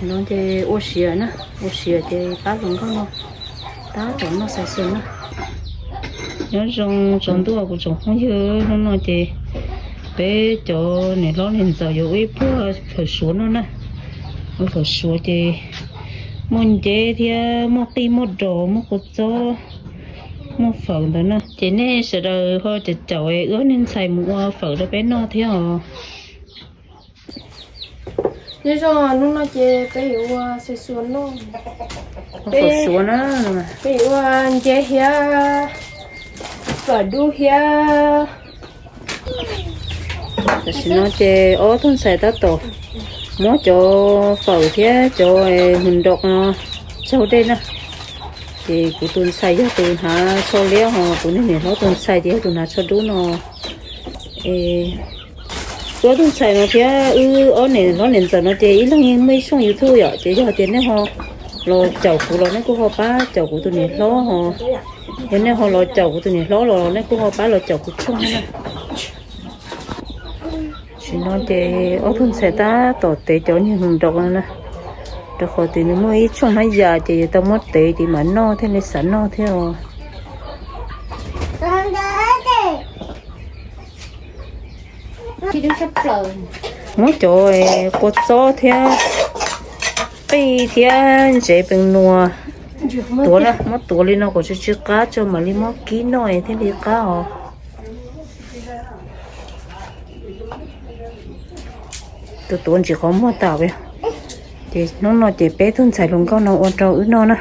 No ces ua siav na, ua siav ces pab hluas nkauj no tab tom noj xav xav na. Nyob zoo tsaus ntuj kuv tsoom phooj ywg, hnub no ces peb cov niam hlob niam ntxawm yuav ua ib pluag fawm suav noj na. Ua fawm suav ces muaj nceb thiab muaj qij muaj dos muaj kua txob muaj fawm ntawd na. Ces nej sawv daws ho caum caum wb ob niag ntxhais mus ua fawm rau peb noj thiab os. Nyob zoo, hnub no ces peb yuav ua xav xav noj. Ua fawm suav na. Peb yuav ua nceb thiab fawm dub thiab. Tam sim no ces ob tug ntxhais tab tom muab cov fawm thiab cov hws nrov no tsaug dej na. Ces kuv tus ntxhais yog tus hnav tsho liab, ho kuv niag niam hlob tus ntxhais ces yog tus hnav tsho dub no. Wb ob tug ntxhais no thiab wb ob niam hlob niam ntxawm no ces ib leeg yeej muaj ib tshooj YouTube yom, ces yog tias nej ho los caum kuv los nej kuj ho pab caum kuv tus niam hlob ho. Yog nej ho los caum kuv tus niam hlob los nej kuj ho pab los caum kuv tshooj na. Tam sim no ces ob tug ntxhais tab tom tev cov niag hws nrov no na, rau qhov tias nws muaj ib tshooj hmab yas ces yuav tau muab tev ces mam noj thiaj li xav noj thiab os. Muab cov kua txob thiab qij thiab ntsev pees nuas tuav na, muab tuav li no kom tsw tsw qab tso mam li muab kib noj thiaj li qab os. Tus tuav ntsis qhov muag tas. Ces hnub no ces peb tug ntxhais hluas nkauj no ua rau wb noj na.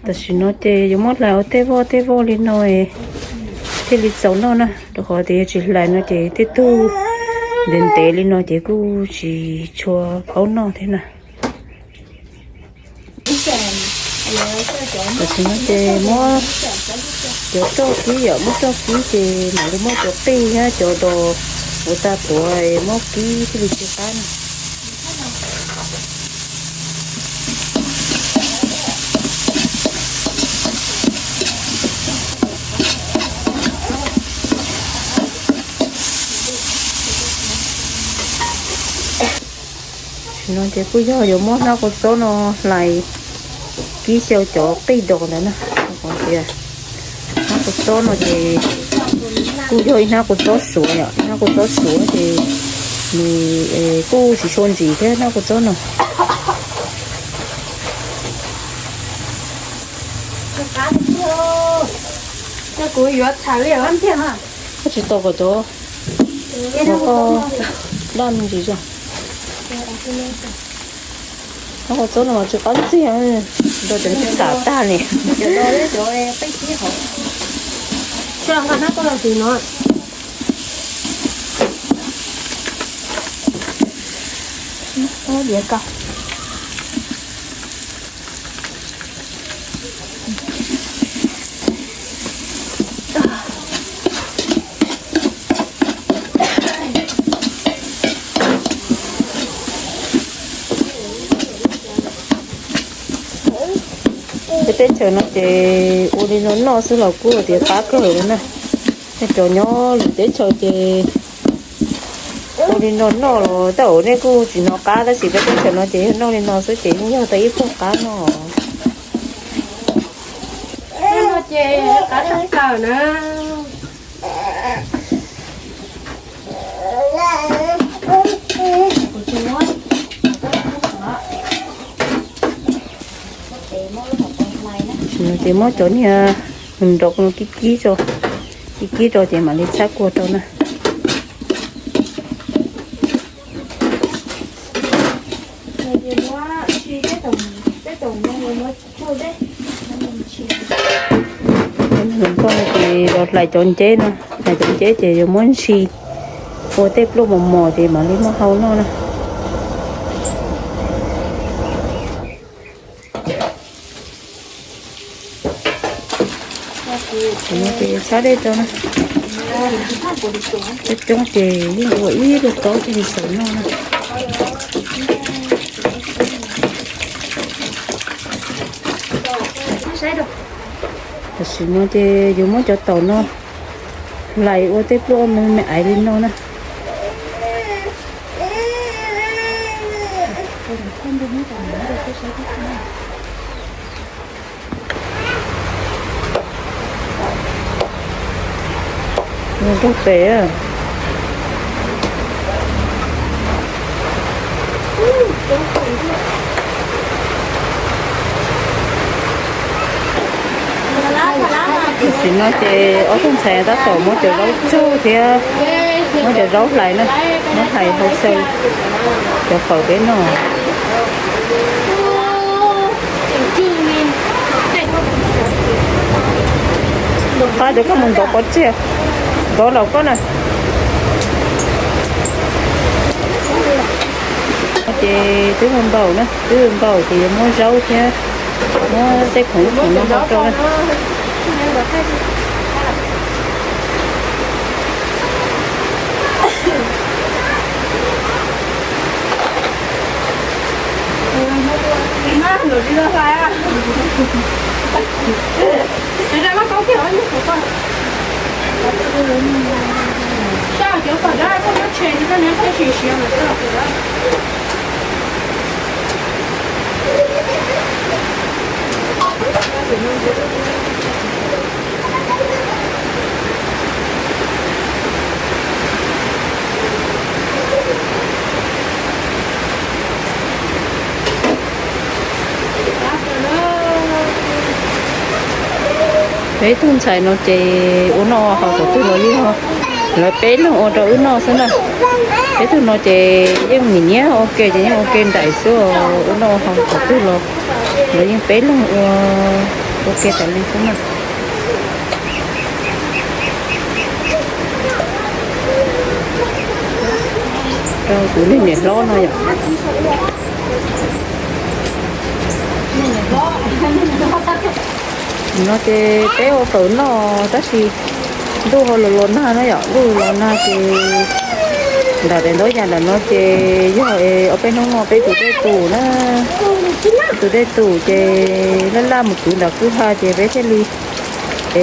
Tam sim no ces yuav muab hlais ua tej voj tej voj li no thiaj li txaus noj na, rau qhov tias yog tsis hlais no ces tej tug ntev ntev li no ces kuj tsis tshua paub noj thiab na. Tam sim no ces muab cov roj kib yom, muab roj kib ces mam li muab cov qij thiab cov dos uas tag tuav muab kib thiaj li tsw qab na. Tam sim no ces kuj yog yuav muab hnab kua txob no hlais kib xyaw cov qij dos ntawd na. Qhov tias hnab kua txob no ces kuj yog ib hnab kua txob suav yom, hnab kua txob suav ces nws kuj tsis tshua ntsim thiab hnab kua txob no. Kuv yuav txhais li nthiaj na. Koj tsis tau kom cov daj me ntsis os. Hnab kua txob no mas tsw qab ntxiag, nrog cov ntxim txham tag li. Tsis nqa hnab koj los tim no. Peb teb chaws no ces ua li no noj xwb los kuj tias qab kawg li na. Tej cov nyob lwm teb chaws ces ua li no noj los tej zaum nej kuj tsis hnov qab, tab sis peb teb chaws no ces yog noj li no xwb ces yeej yog tau ib pluag qab noj. Ces qab tag plaws na. Ces muab cov niag nrov no kib kib tso, kib kib tso ces mam li txhab kua rau na. Hluas nkauj ces los hlais cov nceb no, hlais cov nceb ces yuav muab ntsis ua tej pluaj mos mos ces mam li muab hau noj na. Ces txhab dej rau na. Coob coob ces yeej ua ib lub taub thiaj li xav noj na. Tam sim no ces yuav muab cov taum no hlais ua tej pluaj me me aiv li no na. Nrog pem. Tam sim no ces ob tug ntxhais tab tom muab cov zaub tsuj thiab muab cov zaub hlais na, muab hlais hau xyaw cov fawm peb noj. Pab cov koj mus ntov pov tseg, ntov laus koj na. Ces twb npaum na, twb npaum ces yuav muab zaub thiab muab tej khoom ub khoom no hau rau na. Peb tug ntxhais no ces ua noj haus thaum twg los yeej, lawv peb leeg ua rau wb noj xwb na. Peb tug no ces yeej nim nyiab ua ke ces yeej ua ke nraim xwb, ua noj haus thaum twg los lawv yeej peb leeg ua, ua ke tas li xwb na. Rau kuv niag niam hlob no yom. No ces peb ua fawm noj tab sis ntuj ho los los nag na yom, ntuj los nag ces nram daim ntaub yas nram no ces yog ob peb hnub no peb tus dej tus na, tus dej tus ces laj laj mus kwv nram kwj ha ces peb thiaj li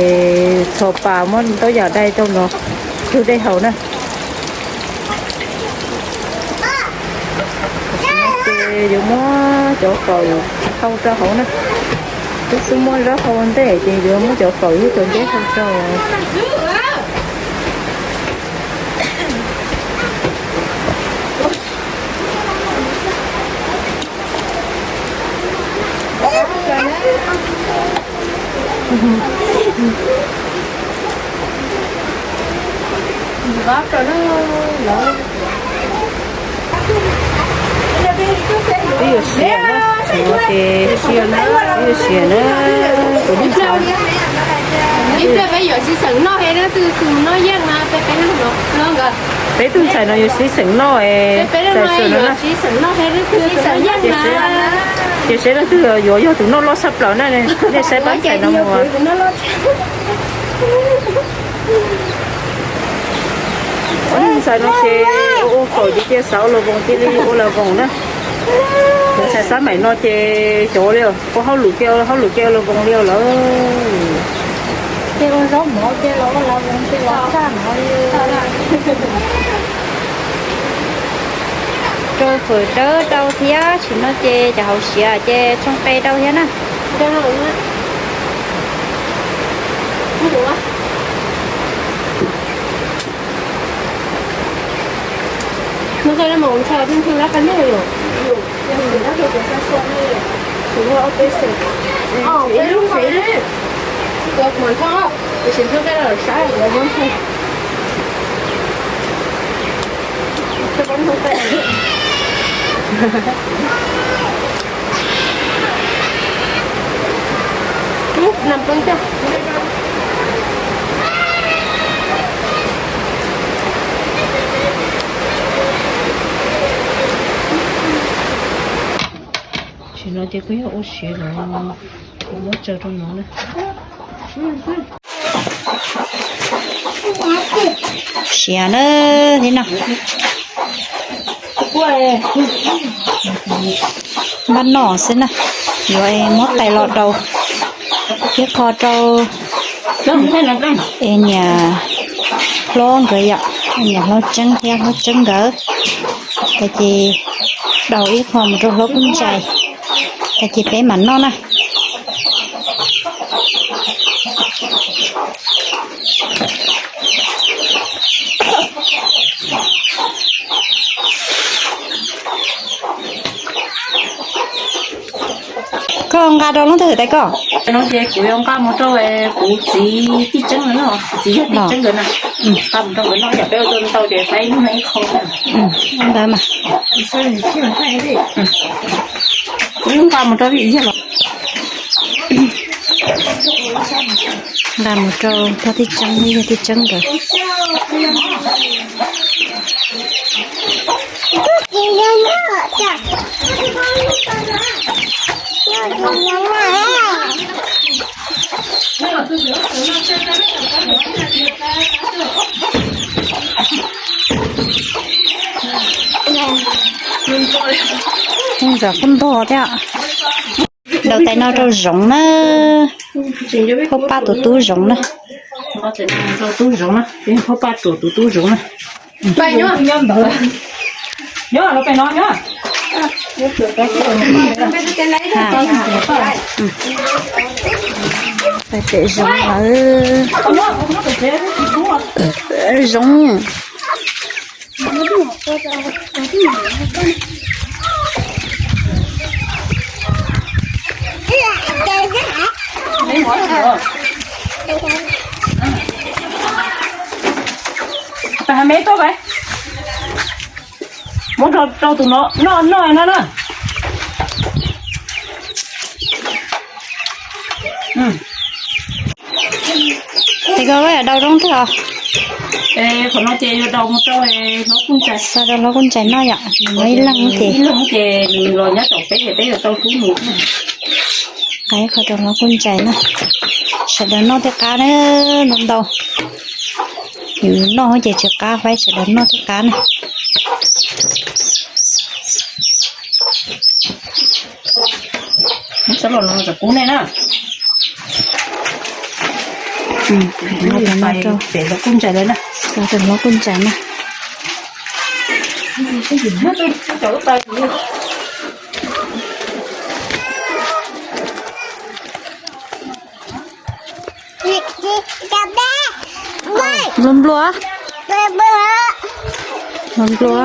es txhos pas muab ntaub yas dai rau no kwv dej haus na. Ces yuav muab cov fawm hau rau hauv na. Twb xub muab zaub hau ua ntej ces yuav muab cov fawm thiab cov nceb hau rau. Twb yuav siav na, tsis no ces twb yuav siav na, kuv ib pliag peb yuav sib xeem noj he na, twb xeem noj yeej na, peb peb leeg no, peb tug ntxhais no yuav sib xeem noj es, peb peb leeg no yuav sib xeem noj he na, twb xeem noj yeej na. Ces seb leej twg yuav yog tus noj loj tshaj plaws na, nej saib pab ntxhais no mus. Ob tug ntxhais no ces ua ua fawm ces cia xav ua las voos cia li ua las voos na. Cov ntxhais xab maim no ces cov li ua hauj lwm cia, hauj lwm cia ua las voos li lawm. Ces ua zaub mov ces los ua las voos ces los tshaj no li. Rau fawm dawb rau thiab, tsis no ces cov hauv siav ces tsoo qe rau thiab na. Tsis no ces kuj yog ua siav los kuv muab tsaws rau no na. Siav na, thiab no npaj noj xwb na, yuav muab tais los daus. Ib qho rau es niam hlob nkawd yom, niam hlob Tseeb thiab hlob Tseeb nkawd. Ces daus ib qho mus rau hlob Kub Ntsais, ces peb mam noj na. Koj nqa rau leej twg hwm tais koj? No ces kuv yuav nqa mus rau kuv txiv Tij Tseeb no, txiv yog Tij Tseeb nkawd na. Nqa mus rau nkawd noj, yog peb ua tau ntau ces peb noj ib qho. Ntawd mas. Kuv yuav nqa mus rau Tij Tseeb los. Nqa mus rau pog Tij Tseeb, yog Tij Tseeb nkawd. Ntxawm qub ntog thiab. Daus tais no rau Zoov na. Phob Paj tus tub Zoov na. Phob Paj tus tub Zoov na. Paj pem Zoov lawm. Zoov. Muab rau tus no noj no na. Ces koj daus zoo twg os? Qhov no ces yuav daus mus rau hlob Kub Ntsais. Xa rau hlob Kub Ntsais noj yom, nws muaj ib leeg ces. Ib leeg ces nws los nyob tom peb ces peb yuav tau hlub nws. Nqa ib qho rau hlob Kub Ntsais na. Sawv daws noj thiaj qab na, ntau ntau. Yus noj ces tsis qab, faib sawv daws noj thiaj qab na. Sab los no txawm kub nej na. Pem hlob Kub Ntsais lawm na. Pem hlob Kub Ntsais na. Nplua nplua. Nplua nplua.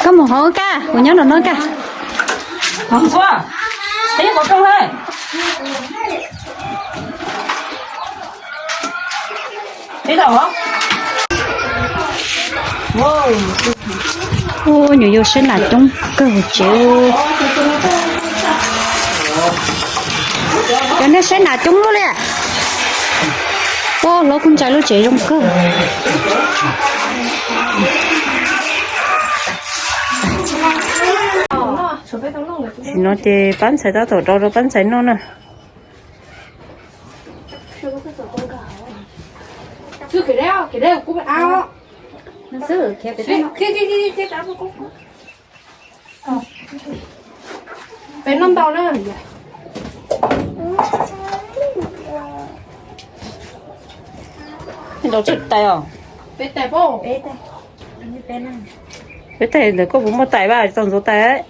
Koj mus hauv kaj, kuv nyob nram no kaj. Hauv ntxhua, teb qhov rooj he. Ua, nyuam yaus saib nas coob kawg tsev. Cov nej saib nas coob luaj li. Ua, hlob Kub Ntsais lub tsev zoo kawg. Tam sim no ces pab ntxhais tab tom rau rau pab ntxhais noj na. Peb noj ntau na. Nrau tsawg tais os? Peb tais, ntawm koj puas muaj tais, vaj tau ntxuav tais.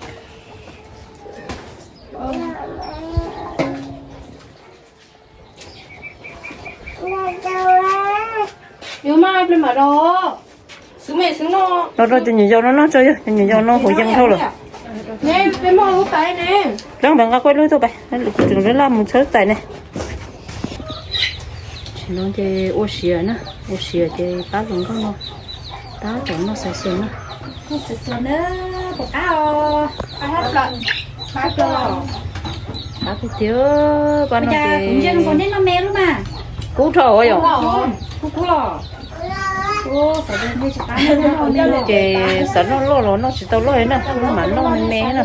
Los rau cov nyuam yaus no noj tso, yog cov nyuam yaus no haus yees dhau lawm. Leej ntawd nqa kuj lub tuaj pais, kuv tseem laj mus tshawb tais ne. Tam sim no ces ua siav na, ua siav ces pab hluas nkauj no tab tom noj xav xav na. Qab tiag tiag, pab no ces kub dhau yom. Ces xav noj loj los noj tsis tau loj na, mam noj me me na.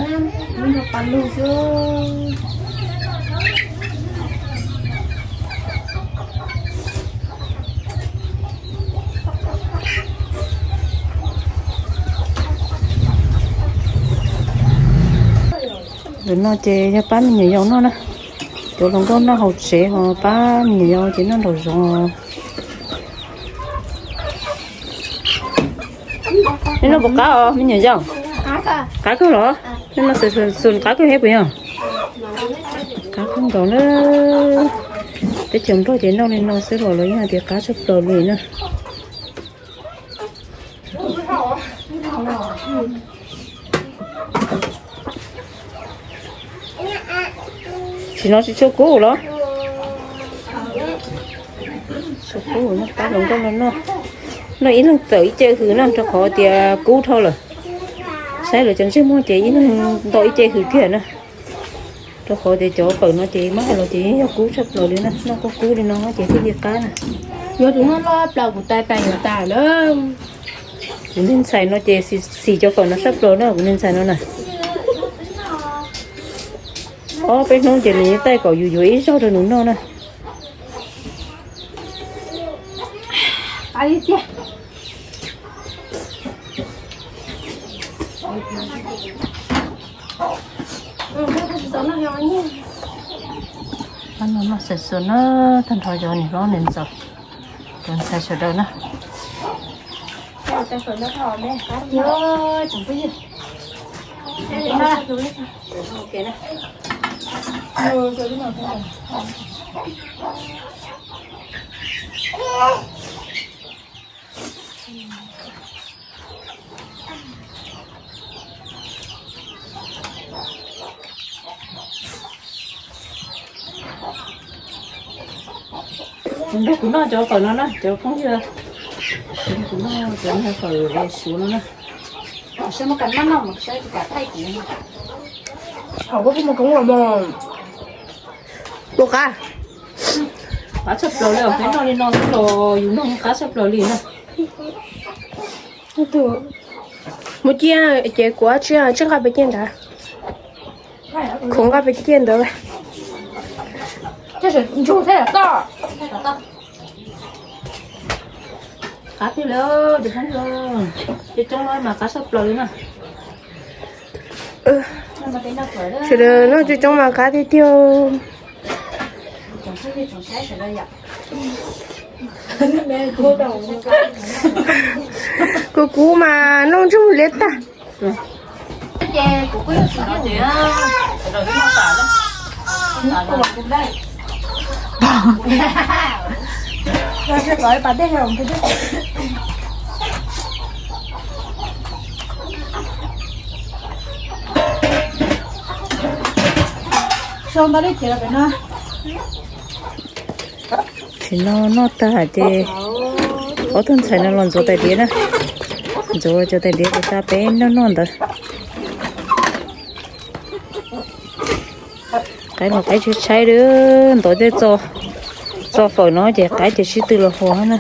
Ntawm no ces yog pab me nyuam yaus noj na. Cov hluas nkauj noj hauv tsev ho pab me nyuam yaus ces noj nraum zoov. Nej noj puas qab os me nyuam yaus? Qab kawg los? Nej noj xum qab kawg thiab puas yog? Qab kawg nkaus na. Teb chaws Nplog ces noj li no xwb los lawv yeej hais tias qab tshaj plaws li na. Tsis no tsis tshua kub los? Tshua kub, pab hluas nkauj no noj. Noj ib leeg txawm ib ce hws na, rau qhov tias kub dhau lawm. Saib lawv cov ntsej muag ces ib leeg nto ib ce hws kiag na. Rau qhov tias cov fawm no ces muab hais los ces yog kub tshaj plaws li na, noj kub kub li no ces thiaj li qab na. Yuav tus muaj loj plaws kuv tais pais yuav tas na. Kuv niag ntxhais no ces xis cov fawm no tshaj plaws na, kuv niag ntxhais no na. Ob peb hnub ces nws taij kom yus yuav ib zaug rau nws noj na. Noj xav xav na, tag nrho cov niam hlob niam ntxawm, cov ntxhais sawv daws na. Nrog kuv noj cov fawm no na cov phooj ywg, kuv noj cov fawm suav no na. Saib muab kas mab noj mas saib kas thaij kuv. Hauv koj mus koob los mas. Ua qab. Qab tshaj plaws li os, peb noj li no xwb los yus noj qab tshaj plaws li na. Mus ciaj ces kuv tsis tsis nqa pes ciaj nrad. Khuv nqa pes ciaj ntawd. Ntsug thiab toj. Qab tiag li, cov phooj ywg, coob coob no mas qab tshaj plaws li na. Sawv daws noj coob coob mas qab tiag tiag. Kuv kuv mas noj ntsuj liab tag. Tsis no noj tag ces ob tug ntxhais no los ntxuav tais diav na. Ntxuav cov tais diav ces tsa peb noj noj ntawd. Qaib los qaib tshaib tshaib li, ntov tej txo fawm no ces qaib ces sib tw los huas na.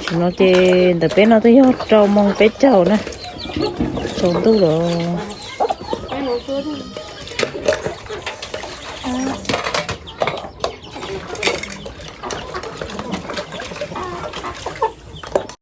Tam sim no ces ntawm peb no twb yog rau moos peb caug na, tsaus ntuj lawm.